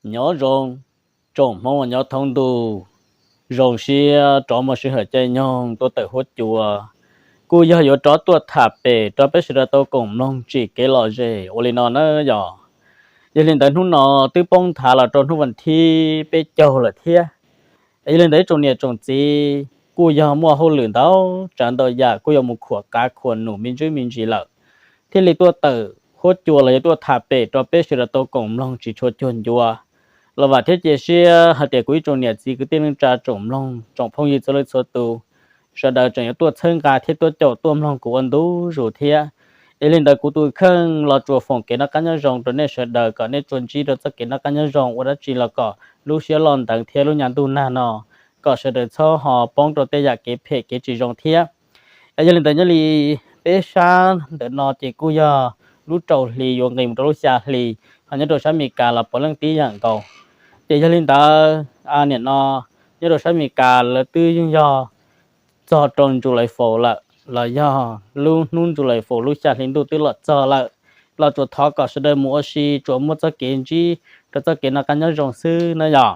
Nyob zoo tsoom Hmoob uas nyob thoob ntuj, zoo siab rov muaj sij hawm caij nyoog tuaj tawm huab cua, kuj yog yuav rov tuaj tham pem rau peb sawv daws tau koom mloog tsim kev lom zem ua li no na yom. Yog li ntawd hnub no twb poob nthav los rau hnub vas thib peb caug lawm thiab. Yog li ntawd ib tsoom niam tsoom txiv kuj yog muaj hauj lwm ntau tsav ntau yam kuj yuav mus khuam qav khuam num me ntsis me ntsis lawm, thiaj li tuaj tawm huab cua los yog tuaj tham pem rau peb sawv daws tau koom mloog tsis tshua cuag ncua. Los vam thiab cia siab hais tias kuv ib tsoom niam txiv kwv tij neej tsa tsoom mloog tsoom phooj ywg txhua leej txhua tus, sawv daws tseem yuav tuaj txhawb nqa thiab tuaj caum tuaj mloog kuv ua ntu zus thiab. Yog li ntawd kuv tus kheej los tsuas foom kev noj qab nyob zoo rau nej sawv daws kom nej tsuas ntsib rau txoj kev noj qab nyob zoo ua dab tsi los kom lub siab loj ntev thiab lub nyuag ntuj nag no kom sawv daws txhob ho poob rau tej yam kev phem kev tsis zoo thiab. Yog li ntawd nyob li peb sab ntawm no ces kuj yog lub rau hli yuav nqis mus rau lub xya hli, ho nyob rau sab Amelikas los puav leej tib yam nkaus. Ces yog li ntawd nim no nyob rau sab Amelikas lawv twb yeej yog txog rau July four lawm los yog lub hnub July four lub xya hli ntuj twb los txog lawm, los tsuas thov kom sawv daws mus ua si tsuas muaj txoj kev ntsib rau txoj kev noj qab nyob zoo xwb na yom.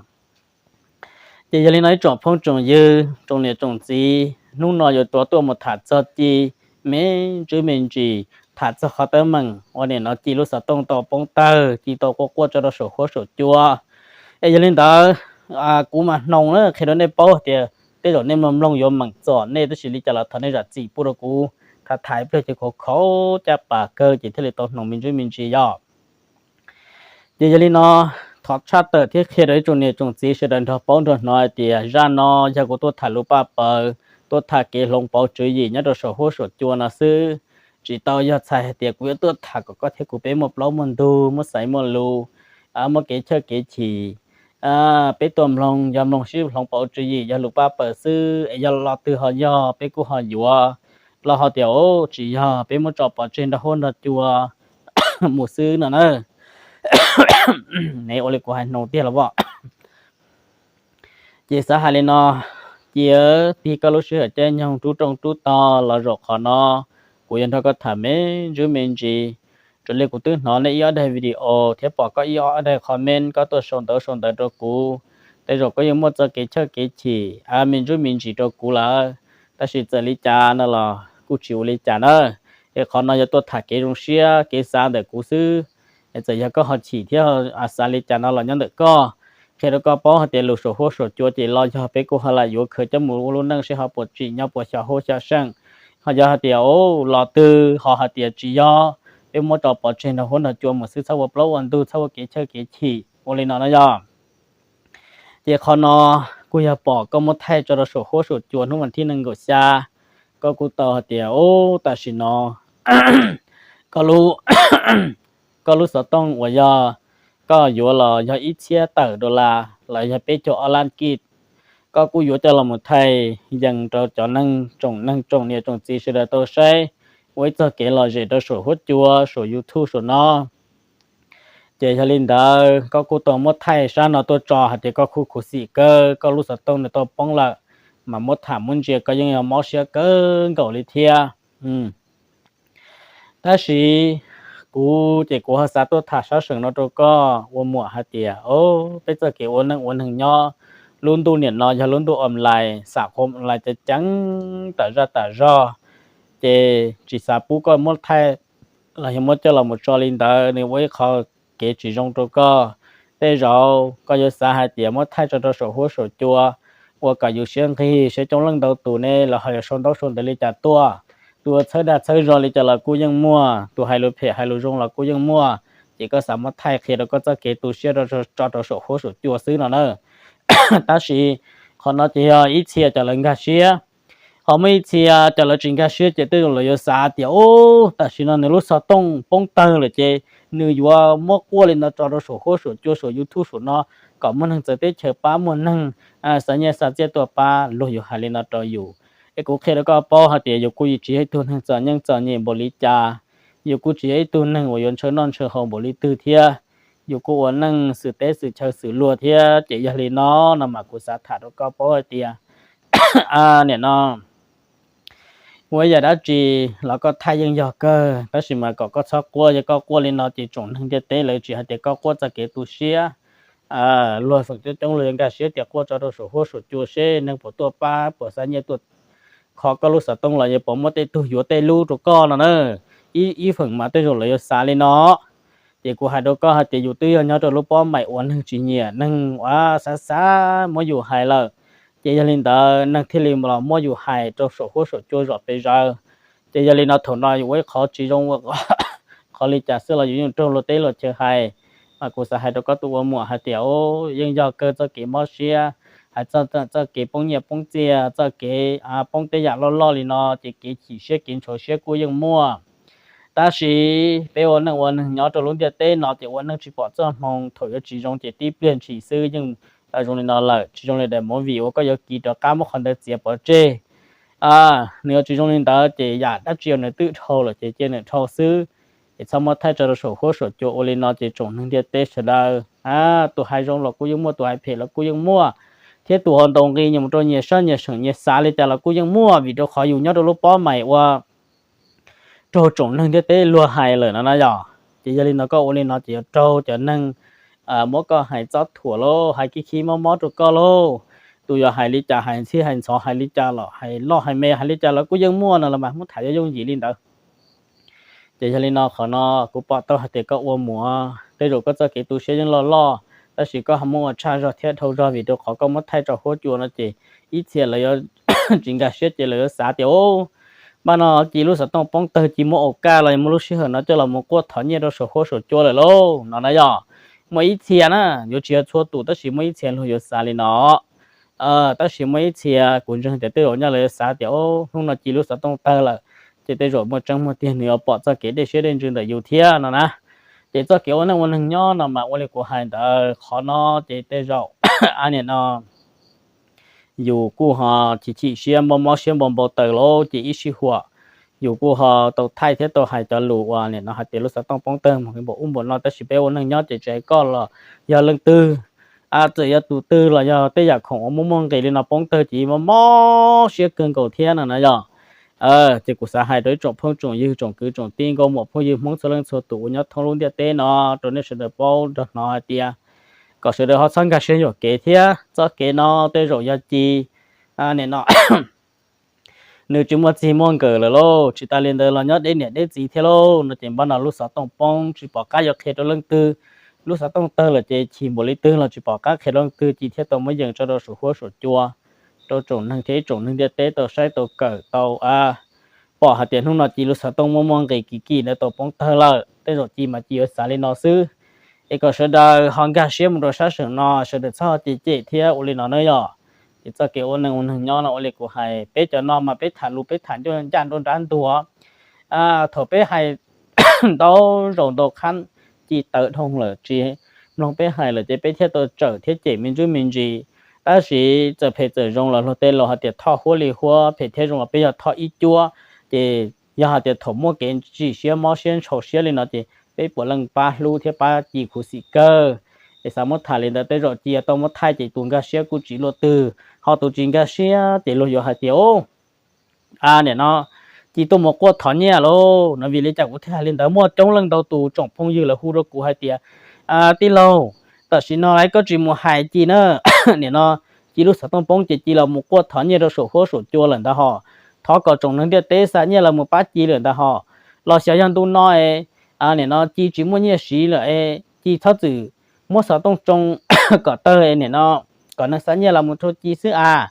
Ces yog li no ib tsoom phooj tsoom ywg tsoom niam tsoom txiv, hnub no yuav rov tuaj mus tham txog ci me ntsis me ntsis, tham txog qhov teeb meem uas nim no ci lub xov tooj tau poob tawg ci tau quaj quaj tso rau saum huab saum cua. Es yog li ntawd kuv mas hnoos na qhia rau nej paub tias tej zaum nej mloog mloog yuav meem txom nej tab sis li cas los thov nej zam txim pub rau kuv, tham tham ib pliag ces khaus khaus caj pas kawg ces thiaj li tau hnoos me ntsis me ntsis yom. Ces yog li no thov tshaj tawm thiab qhia rau ib tsoom niam tsoom txiv sawv daws nrog paub nrog hnov hais tias zaj no yog kuv tuaj tham lus paj paws, tuaj tham kev hloov pauv tswv yim nyob rau saum huab saum cua no xwb, tsis tau yog txhais hais tias kuv yuav tuaj tham kom koj thiab kuv peb muaj plaub muaj ntug muaj xaiv muaj lus, muaj kev chawj kev chim. Peb tuaj mloog yog mloog sib hloov pauv tswv yim yog lus paj paws xwb es yog lo twg ho yog peb kuj ho yuav, los ho tias tsis yog peb muab tso pov tseg nrog huab nrog cua mus xwb no na. Nev ua li kuv hais hnoos tiag los as. Ces xav hais li no, cia tig koj lub sij hawm caij nyoog rub rooj rub tog los zaum qhov no, kuv yuav nrog koj tham me ntsis me ntsis. Raws li kuv twb hnov nej ib ob daig video thiab pom koj ib ob daig comment koj tuaj sau ntawv sau ntawv rau kuv, tej zaum koj yeej muaj txoj kev chawj kev chim me ntsis me ntsis rau kuv lawm. Tab sis txawm li cas no los kuj tsis ua li cas na. Es qhov no yuav tuaj tham kev zoo siab kev xav ntawm kuv xwb. Es txawm yog koj ho chim thiab xav li cas no los nyob ntawm koj. Qhia rau koj paub hais tias lus saum huab saum cua ces los yog peb kuj ho lam yuav khaws coj mus ua lub neej seb ho puas tsim nyog puas xyov huab xyov seej. Ho yog hais tias los twg ho hais tias tsis yog, peb muab tso pov tseg nrog huab nrog cua mus xwb, txhob ua plaub ua ntug, txhob ua kev chawj kev chim ua li no na yog. Ces qhov no kuj yog pom koj muab thaij tso rau saum huab saum cua hnub vas thib nees nkaum xya, koj kuj tau hais tias ub tam sim no koj lub xov tooj uas yog koj yuav los yog ib txhiab tawm dollar los yog peb caug ob lab kij, koj kuj yuav coj los mus thaij yees rau cov neeg tsoom neeg tsoom niam tsoom txiv sawv daws tau saib ua ib txoj kev lom zem rau saum huab cua saum YouTube saum no. Ces yog li ntawd koj kuj tau muab thaij sab no tuaj tso hais tias koj khuv khuv xim kawg, koj lub xov tooj nws tau poob lawm, mas muab tham muab ntsia koj yeej yog mob siab kawg nkaus li thiab. Tab sis kuv ces kuv ho xav tuaj tham sab seem no rau koj ua muam hais tias, o, peb txoj kev ua neej ua neeg nyob lub ntuj niam no yog lub ntuj online, xam qhov online ceev ceev tam zaj tam zog, ces tsis xav pub koj muab thaij los yog muab coj los mus tso li ntawd, nws ua ib qho kev tsis zoo rau koj. Tej zaum koj yuav xav hais tias muab thaij tso rau saum huab saum cua, ua kom yus siab nqig, saib coob leej ntau tus ne los ho yuav sau ntaub sau ntawv li cas tuaj. Tus txhawb dag txhawb zog li cas los kuj yeej muaj, tus hais lus phem hais lus zoo los kuj yeej muaj. Ces koj xav muab thaij qhia rau koj txoj kev tu siab tso rau saum huab saum cua xwb no na. Tab sis qhov no ces yog ib txhia cov lawv nkag siab, ho muaj ib txhia cov lawv tsis nkag siab ces tej zaum lawv yuav xav tias, ub, tam sim no nws lub xov tooj poob tawg lawm ces nws yuav muab quaj li no tso rau saum huab saum cua saum YouTube saum no kom muaj neeg txawv teb chaws pab, muaj neeg xa nyiaj xa txiaj tuaj pab, luag yuav hais li no rau yus. Es kuv qhia rau koj paub hais tias yus kuj tsis yog ib tug neeg txom nyem txom nyem npaum li cas, yus kuj tsis yog ib tug neeg uas yuav ntshaw noj ntshaw haus npaum li twg thiab. Yus kuj ua neej xwm teb xwm chaw xwm luag thiab, ces yog li no no mas kuv xav tham rau koj paub hais tias nim no ua yam dab tsi los koj thaij yeej yog kawg, tab sis mas kom koj txhob quaj, yog koj quaj li no ces tsoom neeg ntiaj teb lawv tsis hais tias koj quaj txoj kev tu siab, luag feem coob coob luag yuav nkag siab tias quaj tso rau saum huab saum cua seb neeg puas tuaj pab puas xa nyiaj tuaj kho koj lub xov tooj los yog puas muaj tej tug yuav tej lub rau koj no na. Ib feem mas tej zaum lawv yuav xav li no. Ces kuv hais rau koj hais tias yus twb yog nyob rau lub pob meem uas neeg tsis nyiam neeg ua xav xav muab yus hais lawm, ces yog li ntawd neeg thiaj li los muab yus hais rau saum huab saum cua zom pes zaws. Ces yog li no thaum no yus ua ib qhov tsis zoo ua qhov li cas xwb los yus yeej raug luag teb luag chaw hais. Mas kuv xav hais rau koj tus ua muam hais tias yeej yog kawg txoj kev mob siab, hais txog txoj kev poob nyiaj poob txiaj, txoj kev poob tej yam loj loj li no ces kev chim siab kev ntshau siab kuj yeej muaj. Tab sis peb ua neej ua neeg nyob rau lub ntiaj teb no ces ua neej tsis pom txoj hmoo, thaum yuav tsis zoo ces tib pliag ntshis xwb yeej zoo li no lawm, tsis zoo li daim movie uas koj yuav kiv rov qab muab qhov ntawd txiav pov tseg. Nws yuav tsis zoo li ntawd ces yam dab tsi uas nws twb dhau lawm ces cia nws dhau xwb, es txhob muab thaij tso rau saum huab saum cua ua li no ces tsoom neeg ntiaj teb sawv daws, tus hais zoo los kuj yeej muaj, tus hais phem los kuj yeej muaj, thiab tus ho ntaus nqi nyias mus rau nyias sab nyias seem nyias xav li cas los kuj yeej muaj, vim rau qhov yus nyob rau lub pob meem ua raug tsoom neeg ntiaj teb luag hais lawm no na yom. Ces yog li no koj ua li no ces yuav raug cov neeg muab koj hais txob thuam lauj, hais khib khib mob mob rau koj lauj. Tus yuav hais li cas, hais ntxhib hais ntxhov hais li cas los, hais loj hais me hais li cas los kuj yeej muaj no los mas muab tham yuav yooj yim li ntawd. Ces yog li no qhov no kuv pom tau hais tias koj ua muam tej zaum koj txoj kev tu siab yeej loj loj, tab sis koj ho muab ua tshaj zog thiab dhau zog vim rau qhov koj muab thaij tso huab cua no ces ib txhia lawv yuav tsis nkag siab ces lawv yuav xav tias, Npaj no Ci lub xov tooj poob tawg, Ci muab au kaj los muaj lub sij hawm no coj los mus quaj thov nyiaj rau saum huab saum cua lawm lauj no na yom. Muaj ib txhia na, yuav tsis yog txhua tus tab sis muaj ib txhia luag yuav xav li no. Tab sis muaj ib txhia kuv ntseeg tias tej zaum nyob lawv yuav xav tias hnub no Ci lub xov tooj tawg lawm, ces tej zaum muaj tseeb muaj tiag nws yuav pom txoj kev dej siab dej ntsws ntawm yus thiab no na. Ces txoj kev ua neej ua neeg nyob no mas ua li kuv hais ntawd qhov no ces tej zaum a nim no yus kuj ho chim chim siab mob mob siab npau npau taws lauj, ces ib sij huam yus kuj ho tau thaij thiab tau hais cov lus uas nim no hais tias lub xov tooj poob tawg mus npaum ub npaum no, tab sis peb ua neeg nyob ces tsis hais koj los yog leej twg, txawm yog tus twg los yog tej yam khoom uas muaj muaj nqis li no poob tawg ces mob mob siab kawg nkaus thiab no na yom. Ces kuv xav hais rau ib tsoom phooj tsoom ywg tsoom kwv tsoom tij nkauj muam phooj ywg Hmoob txhua leej txhua tus uas nyob thoob lub ntiaj teb no rau nej sawv daws paub nrog hnov hais tias kom sawv daws ho txhob nkag siab yuam kev thiab. Txoj kev no tej zaum yog Ci nim no nws tsis muaj txij muaj nkawm lawm lauj, tsis tas li ntawd los nyob deb niam deb txiv thiab lauj no ces npaj no lub xov tooj poob tsis pom qab yuav qhia rau leej twg. Lub xov tooj tawg lawm ces chim npaum li twg los tsis pom qab qhia rau leej twg, Ci thiaj tau muab yees tso rau saum huab saum cua rau tsoom neeg thiab ib tsoom neeg ntiaj teb tau saib tau kawm tau pom hais tias hnub no Ci lub xov tooj muaj muaj nqis kim kim ntawd tau poob tawg lawm. Tej zaum Ci mas Ci yuav xav li no xwb. Es kom sawv daws ho nkag siab mus rau sab seem no, sawv daws txhob cem cem thiab ua li no na yom. Ces txoj kev ua neeg ua neeg nyob no ua li kuv hais, peb cov no mas peb tham lus peb tham ncaj nruab nrab ntuag. Thaum peb hais ntau zaus ntau qhab, Ci tawv dhau lawm tsis mloog peb hais lawm ces peb thiaj tau tsawm thiab cem me ntsuj me ntsis. Tab sis txawm phem txawm zoo los luag tej laus hais tias thoj huab li huab, phem thiab zoo los peb yog thoj ib cuab. Ces yog hais tias thaum muaj kev chim siab mob siab ntshau siab li no ces peb puav leej pab hlub thiab pab Ci khuv xim kawg. Es xav muab tham li ntawd tej zaum Ci tau muab thaij ces tus nkag siab kuj tsis luaj twg, ho tus tsis nkag siab ces luag yuav hais tias, a nim no Ci tuaj mus quaj thov nyiaj lauj no. Vim li cas kuv thiaj hais li ntawd? Muaj coob leej ntau tus tsoom phooj ywg lawv hu rau kuv hais tias, tij laug, tam sim no lawv koj tsis mus hais Ci na, nim no Ci lub xov tooj poob ces Ci los mus quaj thov nyiaj rau saum huab saum cua lawm ntag hos, thov kom tsoom neeg ntiaj teb xa nyiaj los mus pab Ci lawm ntag hos, los xyov yog ntu no es nim no Ci tsis muaj nyiaj siv lawm es Ci txhob txwm muab xov tooj tsoo kom tawg nim no kom neeg xa nyiaj los mus rau Ci xwb a.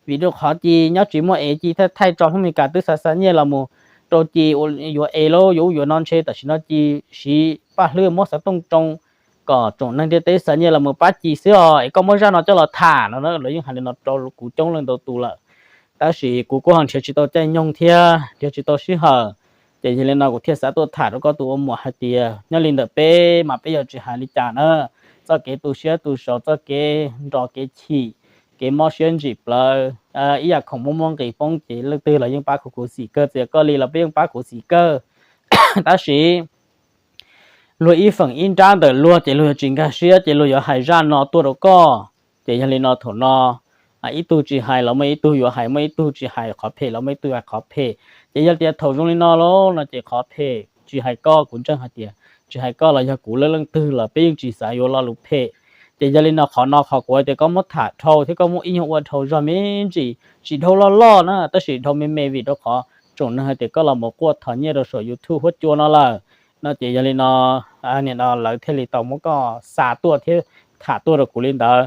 Vim rau qhov Ci nyob tsis muaj es Ci thaij thaij tso Hmoob Mes Kas twb xa xa nyiaj los mus rau Ci yuav es lauj, yuav ub yuav no ntshe tam sim no Ci siv paj hlwb muab xov tooj tsoo kom tsoom neeg ntiaj teb xa nyiaj los mus pab Ci xwb os, es koj muab zaj no coj los tham no. Lawv yeej hais li no rau kuv coob leej ntau tus lawm. Tab sis kuv kuj ho nrhiav tsis tau caij nyoog thiab nrhiav tsis tau sij hawm, ces yog li no kuv thiaj xav tuaj tham rau koj tus ua muam hais tias nyob li ntawm peb mas peb yuav tsis hais li cas na. Txoj kev tu siab tu saud, txoj kev nrov kev chim, kev mob siab ntsim plawv, ib yam khoom muaj muaj nqis poob ces leej twg los yeej pab khuv khuv xim kawg, txawm yog koj li los peb yeej pab khuv xim kawg. Tab sis luag ib feem ib nrab ntawm luag ces luag yuav tsis nkag siab ces luag yuav hais zaj no tuaj rau koj. Ces yog li no thaum no ib tug tsis hais los muaj ib tug yuav hais, muaj ib tug tsis hais qhov phem los muaj ib tug hais qhov phem. Ces yog tias thaum zoo li no lauj no ces qhov phem tsis hais koj, kuv ntseeg hais tias tsis hais koj los yog kuv lawv leej twg los peb yeej tsis xav yuav lo lus phem. Ces yog li no qhov no qhov kuv hais tias koj muab tham dhau thiab koj muab ib nyuag ua dhau zog me ntsis, tsis dhau loj loj na, tab sis dhau me me vim rau qhov tsoom neeg hais tias koj los mus quaj thov nyiaj rau saum YouTube huab cua no lawm no ces yog li no, nim no lawv thiaj li tau muab koj xa tuaj thiab tham tuaj rau kuv li ntawd.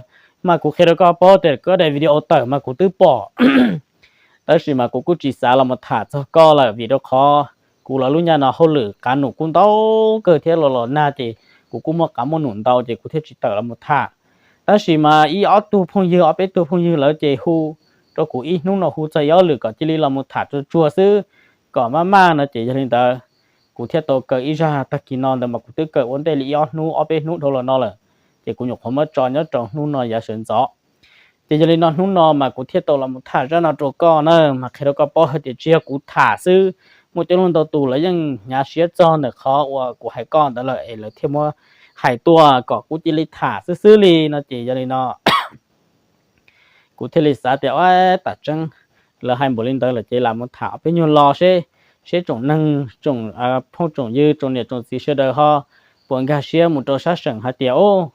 Mas kuv qhia rau koj paub tias koj daim video tawm mas kuv twb pom, tab sis mas kuv kuj tsis xav los mus tham txog koj lawm vim rau qhov kuv los lub nyaj no hauj lwm qav num kuj ntau kawg thiab los los nag ces kuv kuj muaj qav muaj num ntau ces kuv thiaj tsis tawm los mus tham. Tab sis mas ib ob tug phooj ywg ob peb tug phooj ywg lawv ces hu rau kuv ib hnub no hu txog ib ob lwm kom cia li los mus tham tsuag tsuag xwb, kom maj maj no ces yog li ntawd kuv thiaj tau kaw ib zaj tag kis no ntawd mas kuv twb kaw ua ntej li ib ob hnub ob peb hnub dhau los no lawm, ces kuv nyuam qhuav muab tso nyob rau hnub no yav sawv ntxov. Ces yog li no hnub no mas kuv thiaj tau los mus tham zaj no rau koj na, mas qhia rau koj paub hais tias tsis yog kuv tham xwb, muaj coob leej ntau tus lawv yeej hnyav siab txog ntawm qhov uas kuv hais koj ntawd lawm es lawv thiaj muab hais tuaj kom kuv cia li tham xwb xwb li no ces yog li no kuv thiaj li xav tias, Ua tam tseeb lawv hais npaum li ntawd lawm ces lam mus tham ob peb nyuag lo seb, seb tsoom neeg tsoom phooj tsoom ywg tsoom niam tsoom txiv sawv daws ho puas nkag siab mus rau sab seem hais tias, Ub,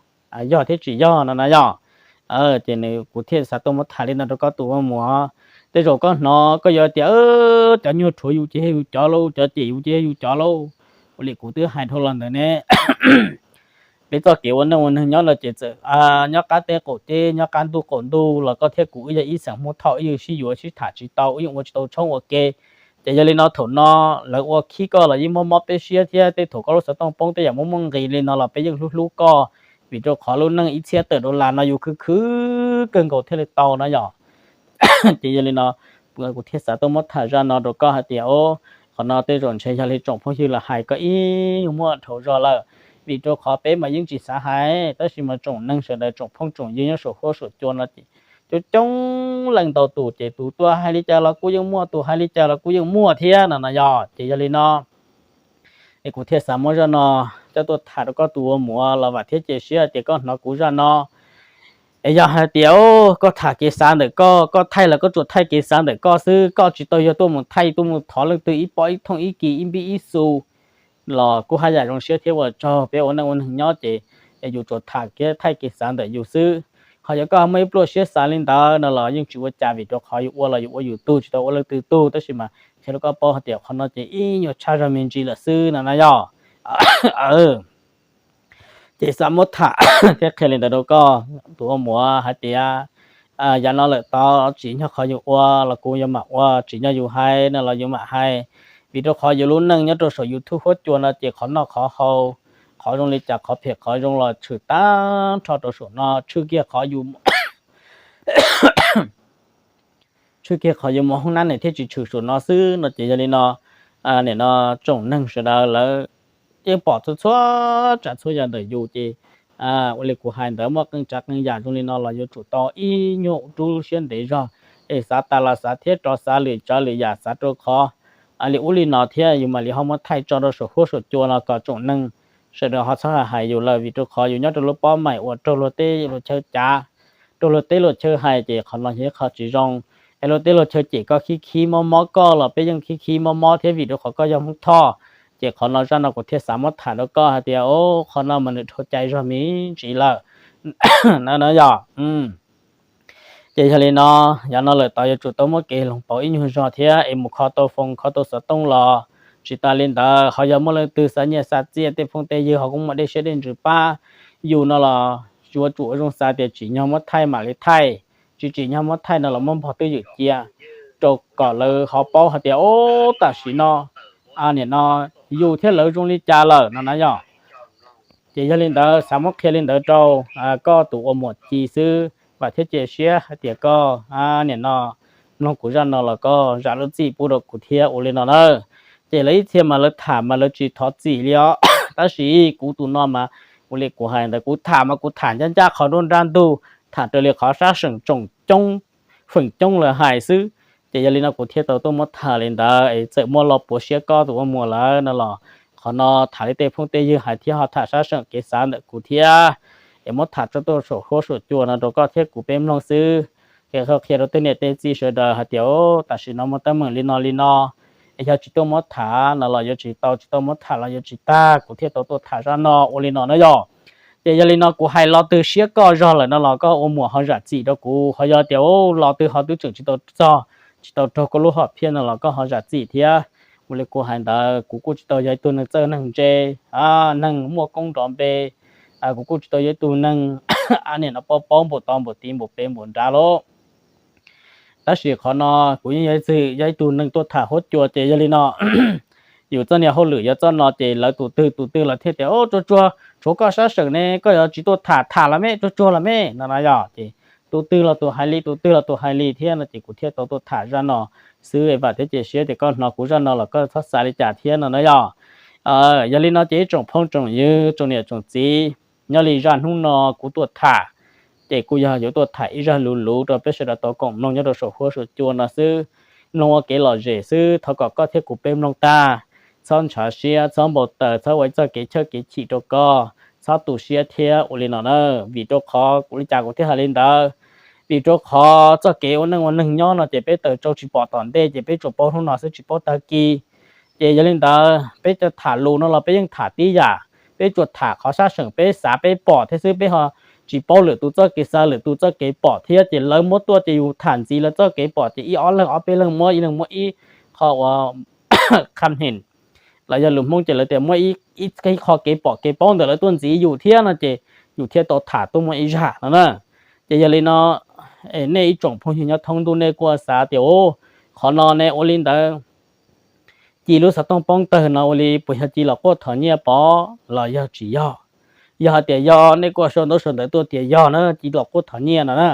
yog thiab tsis yog no na yog. Ces nws kuv thiaj xav tuaj muab tham li no rau koj tus ua muam. Tej zaum koj hnov koj yuav tias, Cov nyuag rhuav yus ces yog yus cov lauj, cov cem yus ces yog yus cov lauj. Ua li kuv twb hais dhau los ntawd ne, peb txoj kev ua neej ua neeg nyob no ces txawm nyob qab teb qaum teb, nyob qab ntuj qaum ntuj los koj thiab kuv wb yog ib xeem Hmoob Thoj, wb yeej sib yuav sib tham tsis tau, wb yeej ua tsis tau tshoob ua ke. Ces yog li no thaum no lawv ua khib koj los yeej mob mob peb siab thiab, tej thaum koj lub xov tooj poob tej yam muaj muaj nqis li no los peb yeej hlub hlub koj, vim rau qhov lub neej ib txhiab tawm dollar no yus khwv khwv kawg nkaus thiaj li tau no yom. Ces yog li no kuv thiaj xav tuaj muab tham zaj no rau koj hais tias, Qhov no tej zaum ntshe yog li tsoom phooj ywg los hais koj ib nyuag muaj dhau zog lawm, vim rau qhov peb mas yeej tsis xav hais, tab sis mas tsoom neeg sawv daws tsoom phooj tsoom ywg nyob saum huab saum cua no ces coob coob leej ntau tus ces tus tuaj hais li cas los kuj yeej muaj, tus hais li cas los kuj yeej muaj thiab no no yog. Ces yog li no es kuv thiaj xav muab zaj no coj tuaj tham rau koj tus ua muam los vam thiab cia siab hais tias koj hnov kuv zaj no. Es yog hais tias koj tham kev xav ntawm koj, koj thaij los koj tsuas thaij kev xav ntawm koj xwb, koj tsis tau yog tuaj mus thaij tuaj mus thov leej twg ib pob ib thooj ib kis ib npib ib xu los kuj haj yam zoo siab thiab ua tsaug. Peb ua neej ua neeg nyob ces yus tsuas tham thiab thaij kev xav ntawm yus xwb. Ho yog koj muaj ib pluaj siab xav li ntawd no los yeej tsis ua cas, vim rau qhov yus ua los yus ua yus tug, tsis tau ua leej twg tug, tab sis mas qhia rau koj paub hais tias qhov no ces ib nyuag tshaj zog me ntsis lawm xwb no na yog. Ces xav muab tham thiab qhia li ntawd rau koj tus ua muam hais tias, yav no lawm tod tsim nyog qhov yus ua los kuv yuav mam ua, tsim nyog yus hais no los yuav mam hais, vim rau qhov yus lub neej nyob rau saum YouTube huab cua no ces qhov noj qhov haus, qhov zoo li cas qhov phem qhov zoo los tshwm tag nrho rau saum no, tshwj kiag qhov yus tshwj kiag qhov yuav mus hoob nab ne thiaj tsis tshwm saum no xwb no ces yog li no, nim no tsoom neeg sawv daws lawv yeej pom txhua txhua tsav txhua yam ntawm yus ces ua li kuv hais ntawd muaj qee tsav qee yam zoo li no los yuav tsum tau ib nyuag rub siab ntev zog, es xav tas los xav thiab rov xav lwm tsav lwm yam xav rau qhov li ub li no thiab yus mam li ho muab thaij tso rau saum huab saum cua no kom tsoom neeg sawv daws ho txhob hais hais yus lawm, vim rau qhov yus nyob rau lub pob maim uas raug luag teb luag chaw cav, raug luag teb luag chaw hais ces qhov no yog ib qho tsis zoo. Es luag teb luag chaw cem koj khib khib mob mob koj los peb yeej khib khib mob mob thiab, vim rau qhov koj yog Hmoob Thoj. Ces qhov no zaj no kuv thiaj xav muab tham rau koj hais tias, o, qhov no mas nws dhau cai zog me ntsis lawm no yog. Ces yog li no, yav no lawm tod yuav tsum tau muab kev hloov pauv ib nyuag zog thiab es mus kho tau foos kho tau xov tooj los tsis tas li ntawd, ho yog muaj leej twg xav nyiaj xav txiaj, tej phooj tej ywg ho kuj muaj dej siab dej ntsws pab yus no los yuav tsum ua zoo xav tias tsim nyog muab thaij mam li thaij, tsis tsim nyog muab thaij no los muab npog twj ywm cia rau kom lawv ho paub hais tias, o, tam sim no nim no yus thiab lawv zoo li cas lawm no na yog. Ces yog li ntawd xav muab qhia li ntawd rau koj tus ua muam Ci xwb, vam thiab cia siab hais tias koj nim no mloog kuv zaj no los koj zam lub txim pub rau kuv thiab ua li no na. Ces lawv ib txhia mas lawv tham mas lawv tsis thov txim li os, tab sis kuv tus no mas ua li kuv hais ntawd, kuv tham mas kuv tham ncaj ncaj qhov nruab nrab ntug, tham raws li qhov sab seem tsoom coob feem coob lawv hais xwb. Ces yog li no kuv thiaj tau tuaj muab tham li ntawd es txawm muaj lo puav siab koj tus ua muam lawm no los qhov no tham li tej phooj tej ywg hais thiab ho tham sab seem kev xav ntawm kuv thiab, es muab tham tso tuaj saum huab saum cua no rau koj thiab kuv peb mloog xwb. Qhia rau tej niam tej txiv sawv daws hais tias, o, tam sim no muaj teeb meem li no li no, es yog tsis tuaj muab tham no los yuav tsis tau, tsis tuaj muab tham los yuav tsis tag, kuv thiaj tau tuaj tham zaj no ua li no na yog. Ces yog li no kuv hais lo twg siab koj zog lawm no los koj ua muam ho zam txim rau kuv, ho yog tias lo twg ho twb tseem tsis tau txog, tsis tau raug koj lub hom phiaj no los koj ho zam txim thiab. Ua li kuv hais ntawd kuv kuj tsis tau yog ib tug neeg txawj neeg ntse, neeg muaj koob nrov npe, kuv kuj tsis tau yog ib tug neeg a niam no paub paub npaum tod npaum tid npaum pem npaum nrad lauj. Tab sis qhov no kuv yeej yog ib txwg yog ib tug neeg tuaj tham huab cua ces yog li no yus txoj niag hauj lwm yog txoj no ces lawv tus twg tus twg los thiaj tias, Tsuag tsuag, tshuav koj sab seem ne koj yuav tsis tuaj tham, tham los me, tsuag tsuag los me no na yog. Ces tus twg los tus hais li, tus twg los tus hais li thiab no ces kuv thiaj tau tuaj tham zaj no xwb. Vam thiab cia siab tias koj hnov kuv zaj no los koj txhob xav li cas thiab no na yog. Yog li no ces ib tsoom phooj tsoom ywg tsoom niam tsoom txiv, nyob li zaj hnub no kuv tuaj tham ces kuj yog yuav tuaj tham ib zaj luv luv rau peb sawv daws tau koom mloog nyob rau saum huab saum cua no xwb. Mloog ua kev lom zem xwb, thov kom koj thiab kuv peb mloog tag, txhob ntshav siab, txhob npau taws, txhob ua ib txoj kev chawj kev chim rau koj, txhob tu siab thiab ua li no na. Vim rau qhov kuv li cas kuv thiaj hais li ntawd? Vim rau qhov txoj kev ua neej ua neeg nyob no ces peb taws tsau tsis pom tom ntej ces peb tsuas paub hnub no xwb tsis paub tag kis. Ces yog li ntawd peb cov tham lus no los peb yeej tham tib yam, peb tsuas tham qhov sab seem peb xav peb pom thiab xwb, peb ho tsis paub lwm tus txoj kev xav lwm tus txoj kev pom thiab. Ces lawv muab tuaj ces yus tham ntxiv lawv txoj kev pom ces ib ob leeg ob peb leeg muab ib leeg muab ib qho ua qham him, los yog lus Hmoob ces lawv tias muab ib qho kev pom kev paub ntawm lawv tuaj ntxiv yus thiab no ces yus thiaj tau tham tuaj muaj ib zaj no na. Ces yog li no, nej ib tsoom phooj ywg nyob thoob ntuj nej kuj xav tias, Qhov no ne ua li ntawd Ci lub xov tooj poob tawg no ua li puas yog Ci los quaj thov nyiaj pov los yog tsis yog? Yog hais tias yog, nej kuj sau ntaub sau ntawv tuaj tias yog na, Ci los quaj thov nyiaj no na.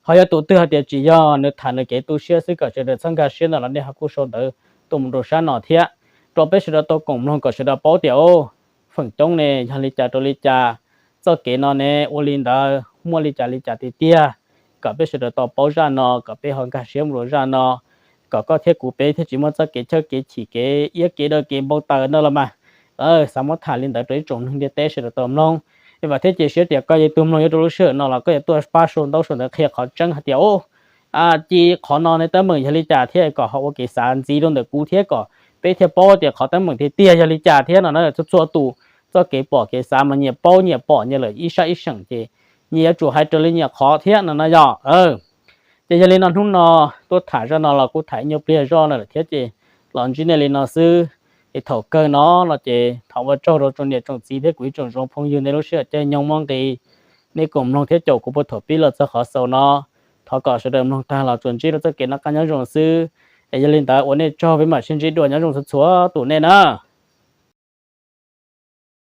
Ho yog tus twg hais tias tsis yog, nws tham nws kev tu siab xwb kom sawv daws txhob nkag siab ntawm los nej ho kuj sau ntawv tuaj mus rau sab no thiab, rau peb sawv daws tau koom mloog kom sawv daws paub tias, o, feem coob ne yog li cas rau li cas, txoj kev no ne ua li ntawd muaj li cas li cas tiag tiag, kom peb sawv daws tau paub zaj no kom peb ho nkag siab mus rau zaj no, kom koj thiab kuv peb thiaj tsis muaj txoj kev chawj kev chim kev iab kev daw kev npau taws no los mas. Xav muab tham li ntawd rau ib tsoom neeg ntiaj teb sawv daws tau mloog. Es vam thiab cia siab tias koj yog tus mloog yuav rau lub sij hawm no los koj yuav tuaj pab sau ntaub sau ntawv qhia qhov tseeb hais tias, o, Ci qhov no ne teeb meem yog li cas thiab kom ho ua kev xav ntxiv rau ntawm kuv thiab kom peb thiaj paub tias qhov teeb meem tiag tiag yog li cas thiab no na. Txhua txhua tus txoj kev pom kev xav mas nyias paub nyias pom nyias lawm ib sab ib seem ces nyias yuav tsum hais raws li nyias qhov thiab no na yog. Ces yog li no hnub no tuaj tham zaj no los kuj tham ib nyuag pliag zoj no lawm thiab ces los ntsib nej li no xwb. Es thaum kawg no no ces thov ua tsaug rau tsoom niam tsoom txiv thiab kuv ib tsoom zoo phooj ywg nej lub sij hawm caij nyoog muaj nqis, nej koom mloog thiab caum kuv puag thaum pib los txog qhov xaus no. Thov kom sawv daws mloog tag los tsuas ntsib rau txoj kev noj qab nyob zoo xwb. Es yog li ntawd ua nej tsaug, peb mam sib ntsib dua, nyob zoo txhua txhua tus nej na.